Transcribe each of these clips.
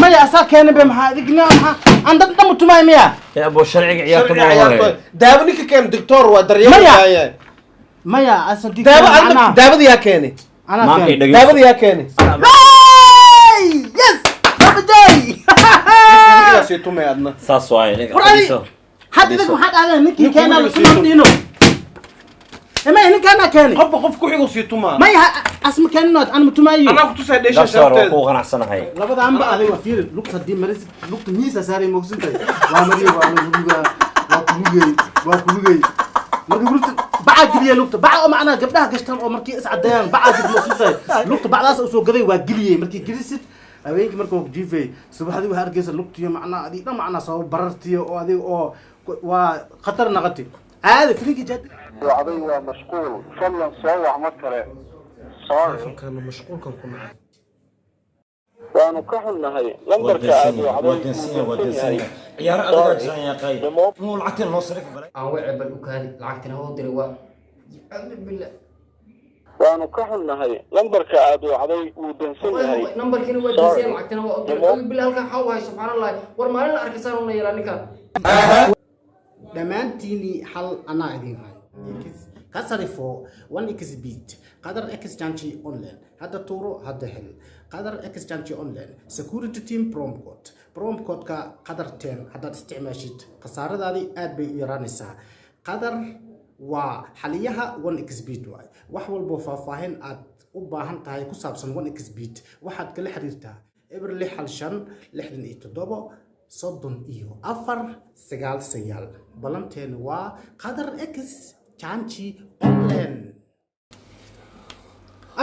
Maya, asaa keenay be. Maxaa adigna, maxaa aan dad dhan mutumaay miya? Ee abo, sharciga ciyaarta Sharciga ma ciyaartooy. hore. Daawo ninka keen doctor waa daryeel. Maya. Waaye. Maya, asa Daawo adna, daawada yaa keenay? Anaa Maanta keenay. dhegeyso. Daawada yaa keenay? Hey! Yes, Papa Joy. Ninkaasi tumay adna. Saas waaye ninka. War adi Fadhiiso. Hadda idag maxaa dhahdaa ninkii Ninkuu keenaa wuxuu lasuma sii dhino. Maya, ninkaanaa keenay. Qofba qof ku xigu sii tumaa. Maya, asma keeninood aan mutumaayo. Anaa ku tusay dheesha Garsoor, waa sharafteeda. kuu qanacsanahay. Labadaanba adig waa fiiri. Lugta haddii maris, lugta miisa saaray, moogsantahay. Waa mariye, waa lagugaa, waa kulugey, waa kulugey. Marka lugta bacaa geliye, lugta baca oo macnaa gabdhaha gashtaan oo markii is caddeeyaan bacaa gid, moogsantahay. Lugta bacdaas usoo gaday, waa geliyey. Markii gelisid habeenkii, marka waa kujiifay, subaxdii waxaa arkaysa lugtiyo macnaa adig dhan macnaa soo barartiyo oo adig oo waa khatar naqati caadi filinki jaad. Wacday waa mashquul, fadlan soo wac mar kale. Sorry. Telefonkaana mashquulkan ku nacay. Waanu ka xunnahay, lambarka aad wacday wuu dansan yahay. Ciyaaro adagaa jiraan yaaqay. Muu lacagteen loo sarif balay. Aan wici bal u kaadi, lacagtina waa u diray, waa billah. Waanu ka xunnahay, lambarka aad wacday wuu dansan yahay. Nambarkiina waa dansan, lacagtina waa u diray, billah. Halkan xaw wahay, subxaan Allah. War maalin la arkay saan una yeelaa ninkan. Dhammaantiini hal anaa idin hayo. Ka sarifo one xbet Qadar Exchange Online. Hadda tuuro, hadda hel. Qadar Exchange Online security team promo code, promo codeka Qadar 10 haddaad isticmaashid, khasaaradaadii aad bay u yaraanaysaa. Qadar waa xaliyaha one xbet waay. Wax walboo faahfaahin aad u baahan tahay ku saabsan one xbet, waxaad kala xiriirtaa 0615 67 34 99. Ballanteenu waa Qadar Exchange Online.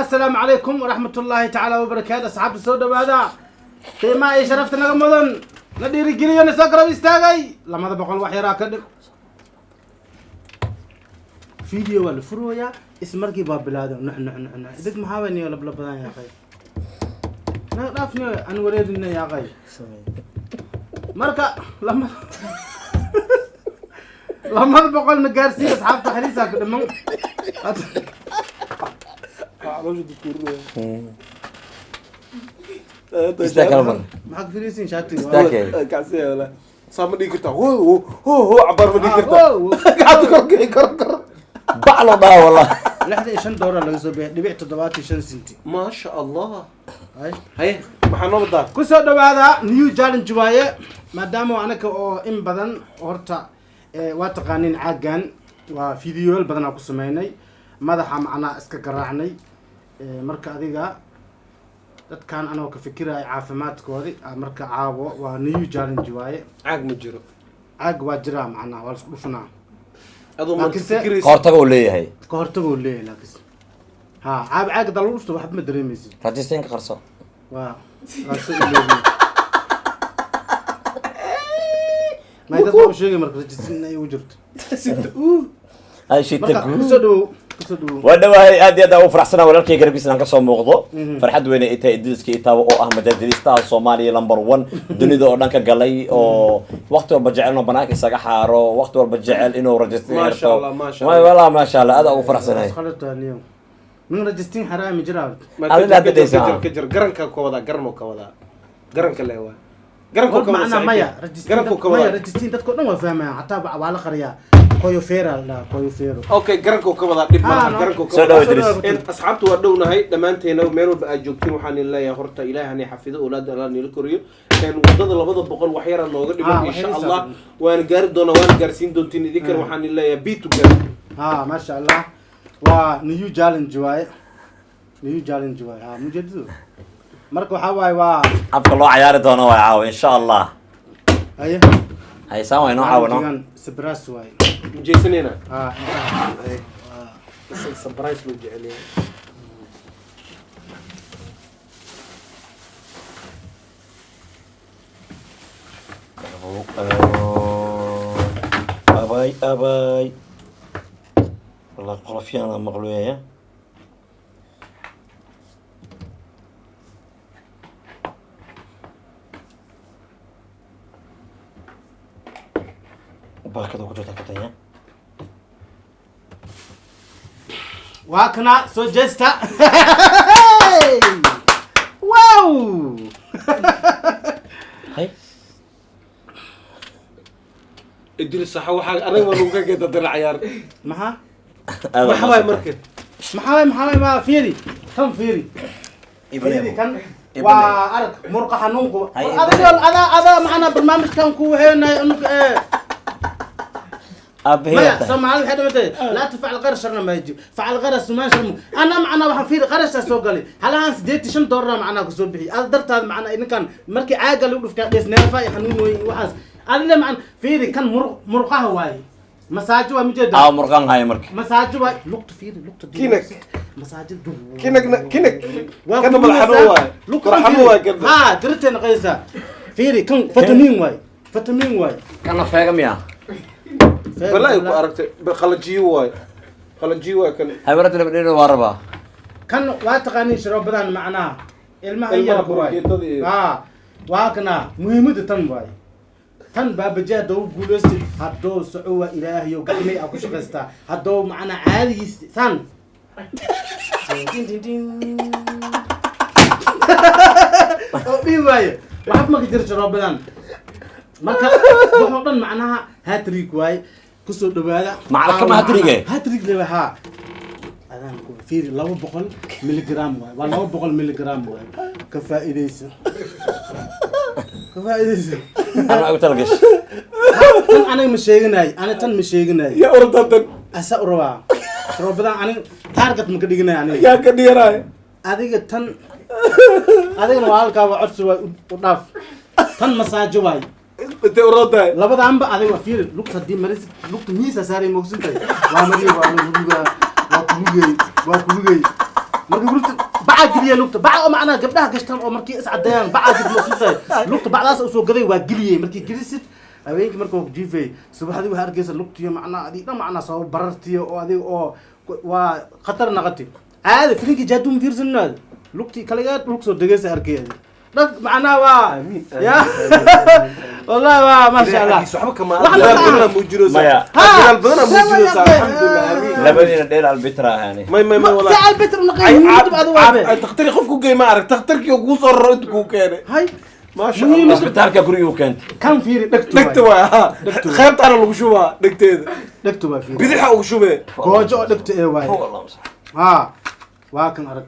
Assalaamu calaykum waraxmat ullaahi tacaala wabarakaatu. Asxaabta, soo dhawaada. Qiimaha iyo sharafta naga mudan, na dhiirigeliyo, na soo garab istaagay. 200 wax yaraa ka dhib. Video waa la furooyaa, is markii baa bilaado. Nux nux nux nux. Idig maxaa way niyo lablabadan yaaqay? Naga dhaaf niyo, aan wareerina yaaqay. Marka 200 na gaarsiiya, asxaabta. Xariisaa ku dhiman. Caloosha dukurinaya. Istaag kala mar. Maxaa ku fiiriyeysiin shaatiga? Istaag. Kacsiya wala saa ma dhigi kartaa? Ho ho ho ho, cabaar ma dhigi kartaa? Wow. Gacanta kor kor kor kor. Bac loo dhaha wallah. $65 laga soo bixi, .75 senti. Maasha Allah. Ay. Haye, maxaa noo wadaa? Ku soo dhawaada new challenge waaye, maadaama anaka oo in badan horta waa taqaanin caaggan, waa fiidiyoyaal badan aan ku sameynay, madaxa macnaa iska garaacnay. Marka adiga dadkan anoo ka fikiraya caafimaadkoodi marka caawo waa new challenge waaye. Caag ma jiro. Caag waa jiraa, macnaa waa la isku dhufanaa. Adoo ma fikiraysa? Kahortaga uu leeyahay. Ka hortagoo leeyahay, laakiin ha caag caag hadaa lagu dhufto waxba ma dareemaysid. Rajistaynka qarso. Waa soo iloobay. May dad baa u sheegay marka rajistin inay ugu jirto. Ay shita. Marka kusoo dhawow, kusoo dhawow. Waa dhawahay, aad iyo aad aan u faraxsanaa walaalkay garabkiisa inaan kasoo muuqdo. Farxad weyne ay tahay Idriiska Itaaba oo ah majaajilistaha Soomaaliya number one dunida oo dhan ka galay, oo waqti walba jecel inuu banaanka isaga xaaro, waqti walba jecel inuu rajistin Maasha xirto. Allah, maasha Allah. Wallah, maasha Allah, aad aan ugu faraxsanahay. Khalataaniyo min rajistin xaraami jiraa. Adina hadda dhaysaa. Ka jir, garanka ka wadaa, garanoo ka wadaa, garanka le waa garankuu ka wadaa. Macnaa maya. Saaxiibkay. Rajistin Garankuu ka maya wadaa. Rajistin dadko dhan waa fahmayaan, xataa waa la qariyaa. Koyo fera la dhahaa, koyo fero. Okay, garankuu ka wadaa, dhib malaha. Ah, no. Garankuu ka Soo wadaa. dhawo, Idriis. In asxaabtu waa dhownahay dhammaanteena, meel walba aad joogtiin waxaan idin leeyahay horta Ilaahay hani xafido, awlaadda Allah nila koriyo. Wadada 200 wax yaraa nooga dhiman. Ah, wax insha yar Allah isaa. Waana gaari doonaa, waana gaarsiin doontiin idinkana. Waxaan idin leeyahay be together. Ha, maasha Allah, waa new challenge waaye, new challenge waaye. Ha mujadido marka waxaa waaye waa Afka loo cayaari doono waa caawa, insha Allah. Haye. Haysaan waa inoo caawino. Surprise waaye. Mujeysanayna. Ha, indhaha. Isaga surprise loo jecel yahay. Abay abay, wallah qolofyaan aan maqluyaya. Baakada ku jirta katanya. Waa kana, soo jeesta. Wow. Hay. Idris saxa, waxaa anaga waa lagu kageeda dana cayaar. Maxaa? Aad Waxa waay marka? Maxaa waay? Maxaa waay? Maa fiiri kan, fiiri, fiiri kan. Waa arag murqa xanuunku. Hay. Adiga adaa adaa macnaa barnaamijkan ku waxeenay unug ee. Aabahey. Maya, Soomaalida waxay dhamatay laa tafcal qarash sharna ma yajib facal qarash sumaan sharmu. Ana macnaa waxaan fiiri qarashaa soo galay halahan $85 macnaa kusoo bixi ada dartaada. Macnaa ninkan markii caaga lagu dhuftaa dhees neefa iyo xanuun weyn waxaas adile. Macna fiiri kan, murqaha waaye, masaajo waa mujeeda. Aa, murqan haya marka. Masaajo waay, lugta fiiri, lugta. Kinag. Masaajo. Kinagna kinag. Waa kana madax xanuun waaye. Lugta. Madax xanuun waaye kana. Ha, dirtay naqaysaa. Fiiri kan, fitamiin waaye, fitamiin waaye. Kana feega miya? Balaayo ku aragtay, qalajiyo waaye, qalajiyo waaye kan. Habarata laba dheer waa rabaa. Kan waa taqaaniin sharoobadan, macnaha ilmaha Ilmaha yarka waay. borokeetada iyo- Haa, waa kana muhiimada tan waay. Tan baabaje hadduu guulaysto, hadduu soco, waa ilaahayo gacmay aa ku shaqaystaa. Hadduu macnaa caadigiis san din din din oo dhihi waaye, waxba maka jiro sharoobadan. Marka wuxuu dhan macnaha hat-trick waaye, kusoo dhawaada. Macna kama hat-trick eh? Hat-trick lewa haa. Adaan ku fiiri, 200 milligram waay, waa 200 milligram waay. Ka faa'iidayso, ka faa'iidayso. Ana ugu talagashay. Tan aniga ma sheeganayo, ani tan ma sheeganayo. Yaa ordatan? Asa u rabaa sharoobadan, aniga target ma ka dhiganayo aniga. Yaa ka dhiganaayo? Adiga tan, adigana waa halkaa, waa codsi waay, u dhaaf. Tan masaajo waay. Intay uroontahay? Labadaanba adiga waa fiiri, lugta haddii maris, lugta miisa saaray, moogsantahay, waa mariya, waa lagugaa, waa kulugey, waa kulugey. Marka lugta bacaa geliya, lugta baca oo macnaha gabdhaha gashtaan oo markii is caddeeyaan bacaa geli, moogsantahay, lugta bacdaas usoo gaday, waa geliyey. Markii gelisid habeenkii, marka waa kujiifay, subaxdii waxaa arkaysa lugtiyo macnaha adig dhan macnaha sabab barartiyo oo adiga oo waa khatar naqati. Caadi filinkii jaaduum fiirsanaad, lugtii kaligaa dhulka soo degaysa arkay adi dhag macnaha waa. Amiin. Ya wallahi, waa maasha Allah. Waxba kama Wax dadaal la- badanaa muujinaysaa. Maya. Dadaal badanaa muujinaysaa, alxamdulilah, amiin. Labadiina dheer albitra ahani. May may may, si albitr naqay muhiimadu adu waabe. Takhtarkii qof ku geey ma arag, takhtarkii oo kuu soo raro inta kuu keenay. Hay. Maasha Muhiim- Allah. Isbitaalka guriga u keentay. Kan fiiri, dhegtu. Dhegta waay, ha, qaybtaana lagu shubaa dhegteeda. Dhegtu waa fiiri. Bidixa ugu shubee. Goojo oo dhegta ee waaye. Wallah masax. Ha, waa kan arag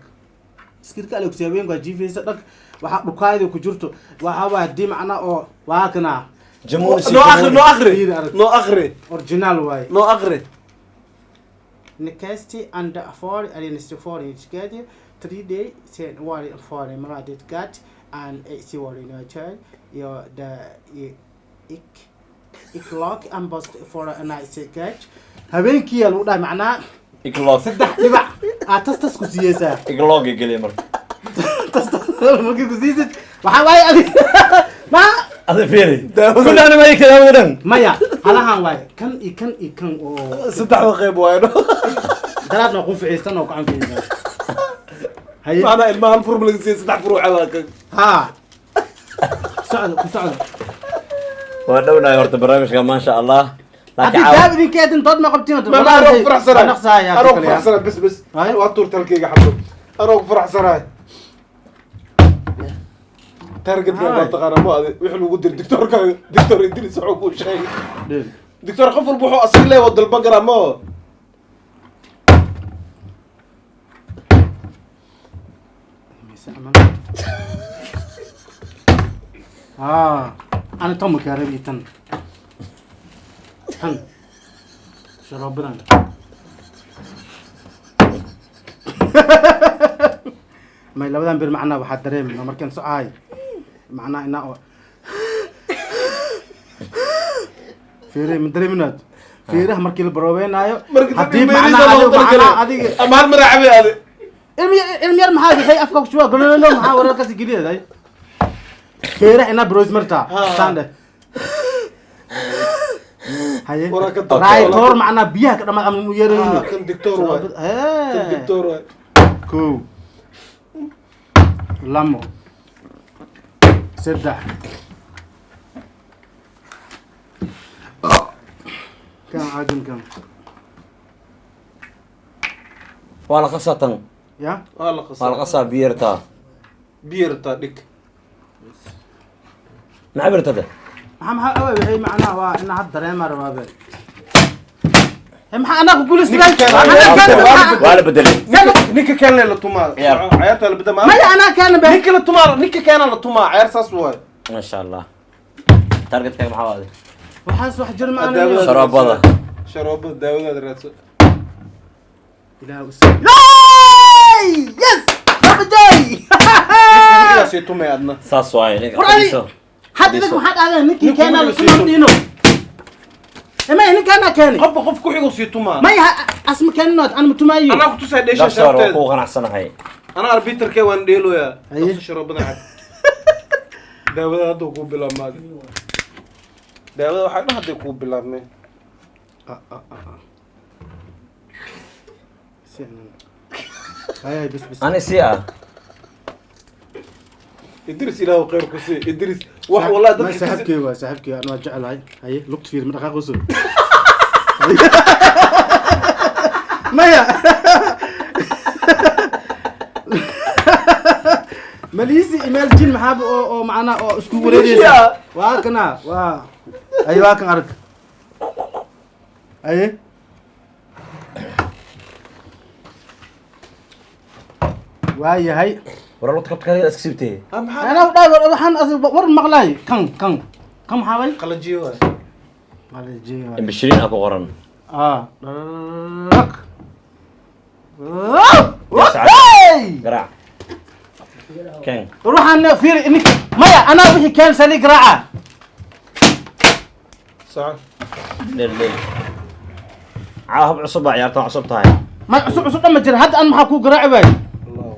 iskirka ale kusi habeenku waa jiifaysa dhag, waxaa dhukaayada ku jirto waxaa waa haddii macnaa oo waa kana. Jamuuni. Noo akhri, noo akhri. Fiiri, arag. Noo akhri. Original waaye. Noo akhri. Nikesti and four and four together 3 day sen one four mradit gat and si one no child your the ik iklock and bust for a night catch habeenkii yaa lagu dhahay macnaa. Igloog. Saddex dhibac aa tas tas ku siiyeysaa. Igloog geliya marka. Tas tas markii ku siisid waxaa waaye adi ma Ada fiiri kullana ma ikada wadan. Maya, halahan waaye kan iyo kan iyo kan oo. Saddexda qayb waaye no. Daraadna waa qunficiysan oo gacan ficiysan haye. Macnaa ilmaha hal fur ma laga siiyey, saddex fur waxaa waa kan. Haa, socda ku socda. Waa dhownahay horta barnaamijka, maasha Allah, laakiin haddii daab idinka eedin dood ma qabtiin. Ma ma, anoo ku faraxsanahay, anoo ku faraxsanahay, bes bes. Haye. Waa tuurta halkayga xabdo, anoo ku faraxsanahay. Targetka Haye. waa taqaanaa, ma adi wixii lagu dir doctorkaaga, doctor Idris wuxuu kuu sheegay. Doctor, qof walba wuxuu asig leeyahay waa dalban karaa, ma haa, ana tan makaa rabi, tan tan sharoobadan may labadan bir macnaa waxaa dareemina markaan socahay macnaa inaa oo fiiri ma dareeminaad fiiraha markii la baroobeynaayo. Marka haddii dadka macnaa meelihiisa loogu adiga talagalay. macnaa adiga Ama hal mar cabe adi. Ilmi ilmi yar maxaa bixay afka ku shuba gololo, maxaa wararkaasi geliyaday feeraha inaa brois martaa saan dheh haye. Waraa ka darto. Raay toor macnaa biyaha ka dhamaad ama mu yeerayno. Ah, kan doctor waay. Kan doctor waay. Kow, lamo, saddex, kan caajinkan. Waa la qasaa tan. Ya. Waa la waa la qasaa. Qasaa biyartaa. Biyartaa dhig. Maxaa birtada? Maxaa awey waxay macnaha waa ina had dareema rabaabe. Maxaa anaa ku guulaystay? Anaa keena be. Waa la bedelay. Ninka keenle la tumaa. Ciyaar. Ciyaarta la bedel. Maya, anaa keena be. Ninka la tumaa, ninka keena la tumaa, ciyaar saas waay. Maasha Allah, targetkaaga maxaa waaday? Waxaas wax jir ma Daawadaada. Sharoobada. Sharoobada daawadaada raadso. Ilaah u sii. Yes! Baba Jay! Ninkaas tumay adna. Saas waaye ninka. War ali- Fadhiiso. Hadda idinka maxaa dhahdaa ninkii Ninkuu keenaa la wuxuu tumaa sii dhino. Maya, ninkaanaa keenay. Qofba qof ku xigo sii tumaa. Maya, asma keeninood aan matumaayo. Anaa ku tusay dheesha Garsoor, waa sharafteeda. kuu qanacsanahay. Anaa arbiterkee waan dheeloyaa. Haye. Dhaqso sharoobada cad. Daawada hadda kuu bilaabmaade. Daawada waxaa dhan hadday kuu bilaabmeen. Ay, bas bas. Ani si ah. Idris, ilaahu khayr ku sii Idris, wax wallahi Ma dadka saaxiibkey waa saaxiibkey, aan waa jecelahay. Haye, lugta fiir, ma dhaqaaqayso. Maya. Maliisi email jin maxaaba oo macnaa oo isku wareereysa. Waa kana waa. Ay, waa kan arag. Haye. Waa yahay. War lugta kabta iska siibtay. Ha, maxaa? Anaa dhaay war waxaan war maqlaay kan kan kan maxaa way? Qalajiyo waay. Qalajiyo. Imbishiriin aa ku qoran. Ah, dhaq. Garaac ken. War waxaan fiiri ninka, maya, anaa wixii keen saliig raaca. Saca. Dhel dhel, caawa hab cusub baa ciyaartan cusub tahay. Ma cusub cusub dhan ma jira hadda, an maxaa kuu garaaci waay? Allah.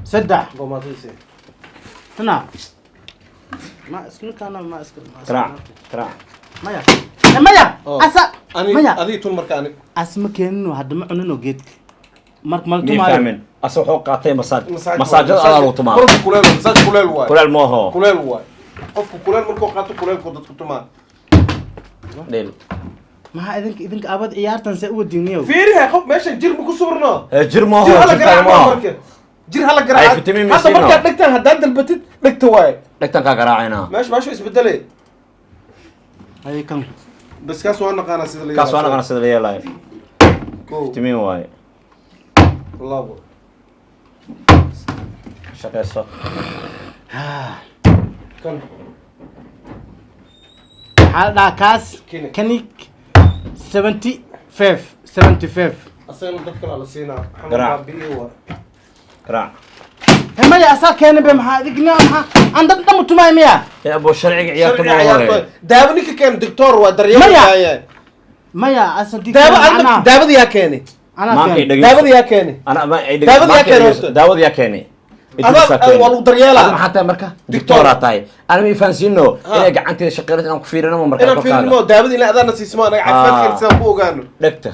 Saddex. Gomaatayse. Tana ma isku ninkaana ma isku ma isku- Garaac, garaac. Maya. Eh, maya. Oh. Asa ani maya adii tun marka ani. Asma keenino hadda ma cunino geedka marka mal Mii tumaayo. fahmin, ase wuxuu qaatay masaaj, masaajada adaa lagu tumaa. Qofku kuleel, masaaj kuleel waay. Kuleel mooho. Kuleel waay, qofku kuleel markuu qaato kuleelku dadku tumaa. Dhel. Maxaa idinka abad ciyaartan see u wadiniyow? Fiiriha, qof meeshan jir ma ku sawirno. Eh, jir mooho. Jir hala Jirkaaga garaaca mooho. marka jir hala Ay, garaaca. fitamiin Hadda ma siino. markaad dhegtaan haddaad dalbatid dhegta waaye. Dhegtan kaa garaacayna. Meesha isbedelay. Haye, kan. Bas, kaas waa naqaanaa sida la Kaas waa naqana sida la yeelayo. Kow. Fitamiin waaye. Labo. Shaqeyso. Kan. Maxaa la dhahaa kaas? Kini. Kanik 75 75. Asagana dad kale la siinaa. Garaac. Baabi'iye waay. Garaac. Maya, asaa keena be, maxaa adigna maxaa aan dad dhan mutumaay miya? Ee abo, sharciga ciyaarta Sharciga ma ciyaarta hore. daawo ninka keena doctor waa daryeel. Maya. Waaye. Maya, asa di Daawo adna, daawada yaa keenay? Anaa Maanka keenay. dhegeyso. Daawada yaa keenay? Ana ma ay Daawada yaa maanka keenay dhegeyso. horta. Daawada yaa keenay? Adaa- Idrisaa keenay. waa lagu daryeelaa. Adiga maxaa tahay marka? Doctor. Doctoraa tahay. Ana ma ifahansiino Ha. inay gacanteeda shaqeynayso inaan ku fiirino ma marka Inaan korkaaga. fiirino daawada ilaa adaana siismo anaga caafimaadkeena sidaan ku ogaano. Dhegta.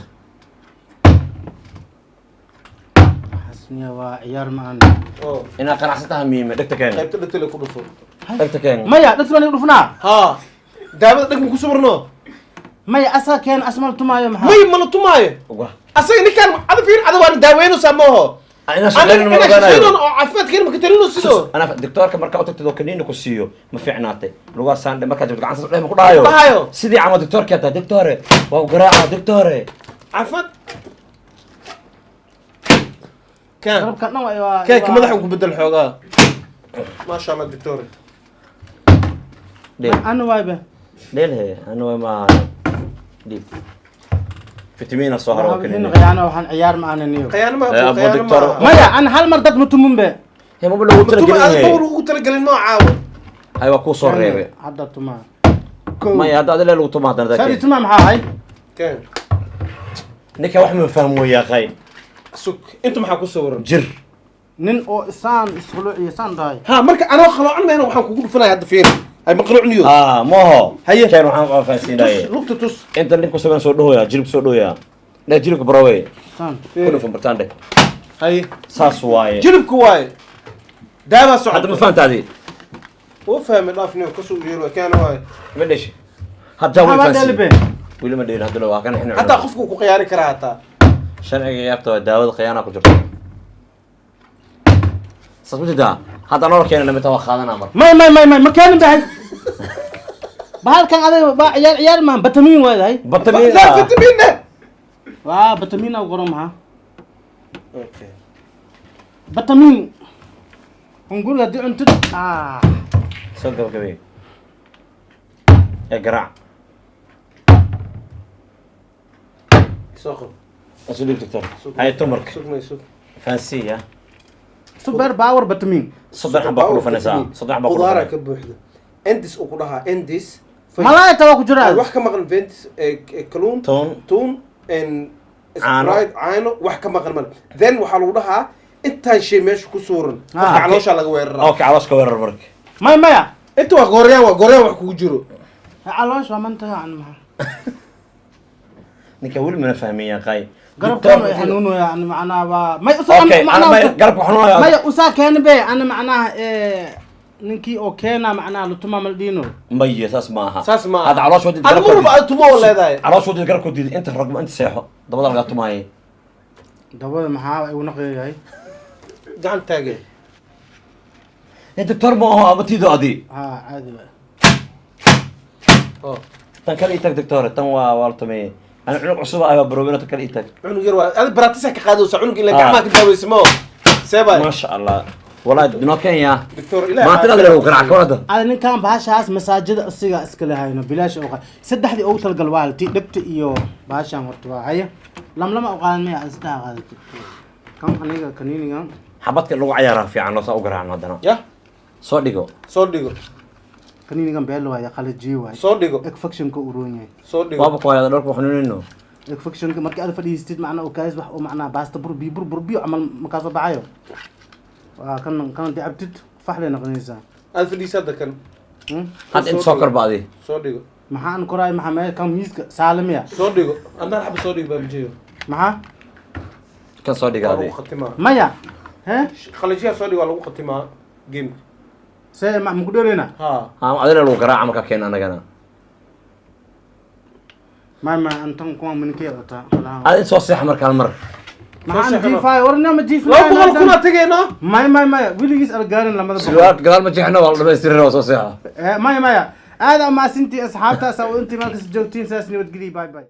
Xasniya waa ciyaar ma aan. Oo. Inaad qanacsan tahay miime dhegta keen. Qaybta dhegta le ku dhufo. Dhegta keen. Maya, dadka baan iga dhufanaa. Haa, daawada dheg ma ku sawirno. Maya, asaa keena, asmal tumaayo maxaa? May, ma la tumaayo. Uga. Asaga ninkaan ada fiir, ada waana daaweynaysaa maaho. Inaan anaga shaqeynayno ma inaan ogaanayo. shaqeynayno oo caafimaadkeena ma ka talino sidoo. Ana doctorka markaa u tagtid oo kaniini ku siiyo ma fiicnaatay lugaa saandhe markaa jabto gacanta dheh ma ku dhahayo. Dhahayo. Sidii camal doctorka taa, doctore waa ku garaaca doctore. Caafimaad kan. Garabkan dhan waa keeka madaxa ku bedel xoogaa, maasha Allah doctor. Dheel. Ana waay be. Dheel he, ana waa ma dhiib fitamiina soo haro oo Waxaa kaniini. khiyaano, waxaan ciyaar ma aanan niyo. Khiyaano ma Eh, Abu khiyaano Doctor. ma Maya, ana hal mar dad ma tumun be. He, maba loogu tuma talagelin aad he. ma lagu talagelin noo caawo. Hay, waa kuu soo reebay. Hadda tumaa. Maya, hadda adile lagu tuma haddana Sari dadkeen. tumaa maxaa ahay? Keen. Ninka wax ma fahmo yaa qay. Sug, inta maxaa ku sawiran? Jir. Nin oo isaan isquluciyo saan tahay. Ha, marka anoo qaloocan mayna waxaan kugu dhufanaya hadda fiir ay ma qalocniyo. Ah, moho. Haye. Keen, waxaan faahfaahsiinaye. Tus lugta, tus. Inta ninku sagan soo dhahoya, jilibka soo dhahoya dheh, jilibka barawey. Saan. Ku dhufan bartaan dheh. Haye. Saas waaye. Jilibku waaye, daabaa Hadda ma socota. fahantaadi? Wuu fahmay, dhaafniyo kasoo yeelo keena waaye. Ma dheshi hadda way Maxaa fahansiin. dheeli be? Weli ma dheelin hadda, waa kan xinu. Hataa qofku ku khiyaari karaa hataa. Sharciga ciyaarta waa daawada khiyaana ku jirta. Saas ma jeedaa? Hadda nolol keena lamid waa qaadanaa marka. May, may, may, may, ma keenin bahay. Bahalkan adiga baa ciyaar ciyaar maan, batamiin waadahay. Batamiin. La fitamiin. Waa batamiin au qoran maxaa? Okay. Batamiin hunguriga haddii cuntid ah. Soo gabagabay ee garaac. Soo qor. Isu dhiib, doctor. Hay tumarka. Sug may sug. Fahansiiya. Super power batamiin. 30 xabaa ku dhufanaysaa, 30 xabaa ku Qudaara dhufanaysaa. Ka buuxda endis uu ku dhahaa endis. Malaayta waa ku jiraa. Wax ka maqan ventis, kalluun, Toon. Tuun and Caano. Sprite, caano, wax ka maqan male. Then waxaa lagu dhahaa intaan shay meesha ku suuran qofka calooshaa laga weeraraa. Okay, caloosh ka weerar marka. May, maya. Inta waa gooryaan, waa gooryaan wax kugu jiro. Caloosh waa manta yani maxaa? Ninka weli mana fahmiya qay. Garabkan way xanuunaya yani macnaha waa may usaa. Okay, ana may garabka xanuunaya. Maya, usaa keena be ana macnaha ninkii oo keena macnaha lutuma maldino. Maya, saas ma aha. Saas ma aha. Hadda caloosh wadid. Adigu mar walba aad tumo oo leedahay. Caloosh wadid, garabka diid, inta ragmo, inta seexo, dabada laga tumaaye. Dabada maxaa igu naqayahay? Gacan taage. Ee doctor, ma aho abatido adi. Ha, caadi waay. Oh. Tan kale ii tag, doctor. Tan waa la tumeeyey. Ana cunug cusub ah baa baroobina. Tan kale ii tag. Cunug yar waa adi, baraatisa ka qaadaysa cunug in la Ah. gacmaha ka daaweysa mo seebay. Maasha Allah, wallahi noo kenya. Doctor, ilaahay. Maanta inaad leedahay garaac ka warada. Ada ninkan bahashaas masaajida isiga iskale hayno bilaash oo saddexdii ugu talagal waa ti dhegta iyo bahashaan horta waa haya lamlama u qaadan maya isdaa qaadatay kan aniga kaniiniga. Xabadka lagu cayaaraa fiican loo saa u garaacno haddana. Ya. Soo dhigo. Soo dhigo. Kaniinigan beel waaya, qalajiye waay. Soo dhigo. Infectionka uu roon yahay. Soo dhigo. Waaba ku hayada dharku xanuunayno. Infectionka marka aad fadhiistid macnaa oo kaas wax oo macnaa baasta bur biyo bur bur biyo camal markaa soo baxayo waa kan kan hadii cabtid faxlay noqonaysaa. Aad fadhiisa hadda kan. Hmm? Hadda inta soo korba adi. Soo dhigo. Maxaan koraay? Maxaa mee kan miiska saalamiya? Soo dhigo, adnaan xaba soo dhigo baabijeeyo. Maxaa? Kan soo dhiga Waa adi. lagu khatimaa. Maya he. Qalajiyaha soo dhigo, waa lagu khatimaa gameka. See ma maku dheelaynaa? Ha. Ha, adina lagu garaaca markaa keena anagana. Ma antan kuwan maninkee wataa? Aad inta soo seexa marka hal mar. Maxaan seexano. jiifaayo warna ma jiifnaayo. 200,000 aa tegeynaa. Maya, maya, maya, weligiis algaarin 200. Surwaalka gadaal ma jeexno, waa la dhamaystirin, waa soo seexa. Maya, maya, aad amaasintii asxaabtaas oo intii meel kasta joogtiin saas nabadgeliya. Bye bye.